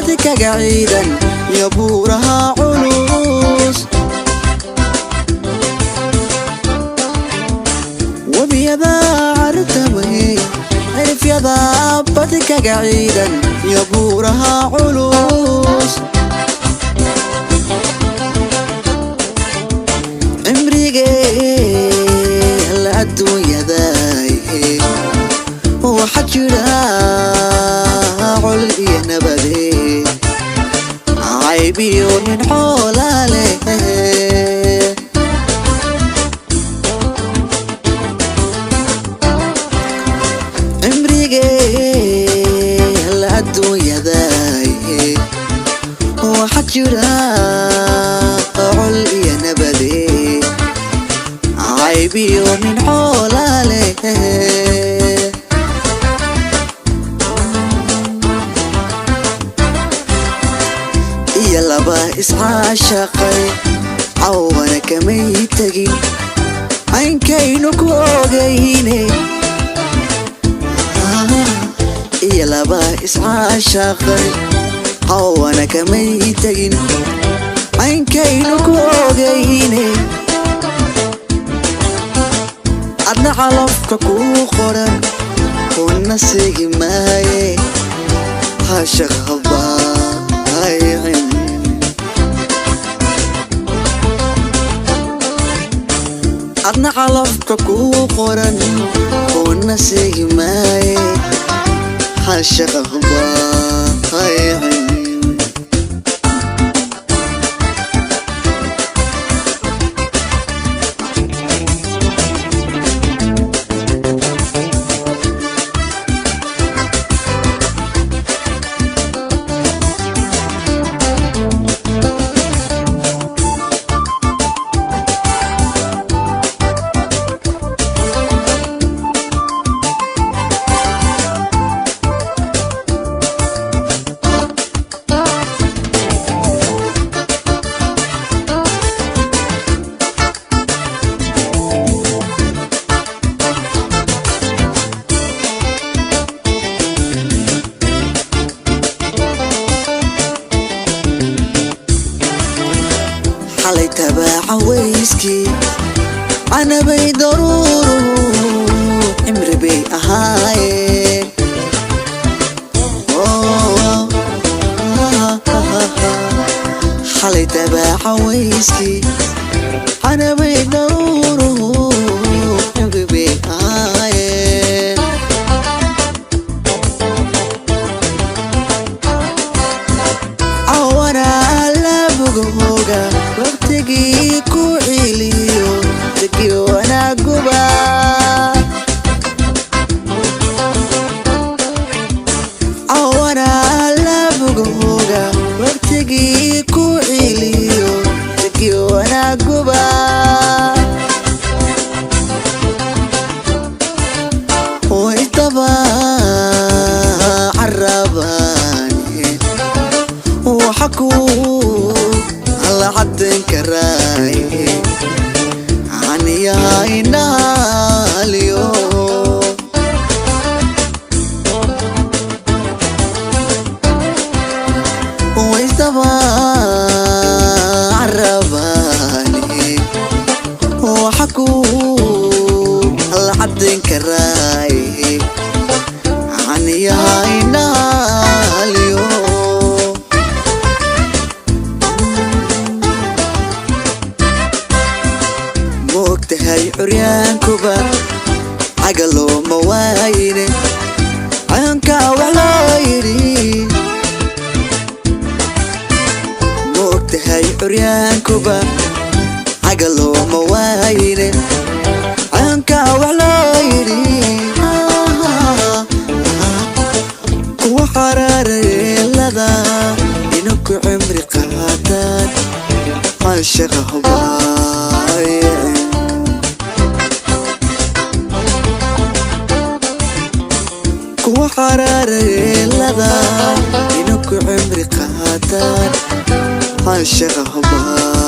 Badi kaga ciidan iyo buuraha culus. Webiyada cartamay, cirifyada badi kaga ciidan iyo buuraha culus. Cimrigee la adduunyaday waxa jira col iyo nabade, caybiyo nin xoola leh. Cimrigee la adduunyaday waxa jira col iyo nabade, caybiyo nin xoola leh. Iyo laba iscaashaqay cawana kamay tegin, caynkaynu ku ogayne. Iyo laba iscaashaqay cawana kamay tegin, caynkaynu ku ogayne. Adna calafka kuu qoran kuna sigi maaye, hashaq habaaycin. Adna calafka kuu qoran kuna sigi maaye, hashaq habaaycin. Xalay tabaaca weyskii canabay daruuruhu cimri bay ahaayeen. Xalay tabaaca weyskii canabay daruuruhu cimri bay ahaayeen. Cawana laabugooga waqtigii ku celiyo degi wanaaguba. Cawana laabugooga waqtigii ku celiyo degi wanaaguba. Waydaba carabaani waxa ku la caddayn karaay aniyaha indhaaliyo. Waysdaba carabaani waxa ku la caddayn karaay aniyaha indhaaliyo. Moogtahay curyaankuba caga looma waayine, cayankaa wax loo yidhi. Moogtahay curyaankuba caga looma waayine, cayankaa wax loo yidhi. Kuwa xaraareelada inu ku cimri qaataan caashaqa hubaaye. Kuwa xaraareelada inu ku cimri qaataan caashaqa hubaaye.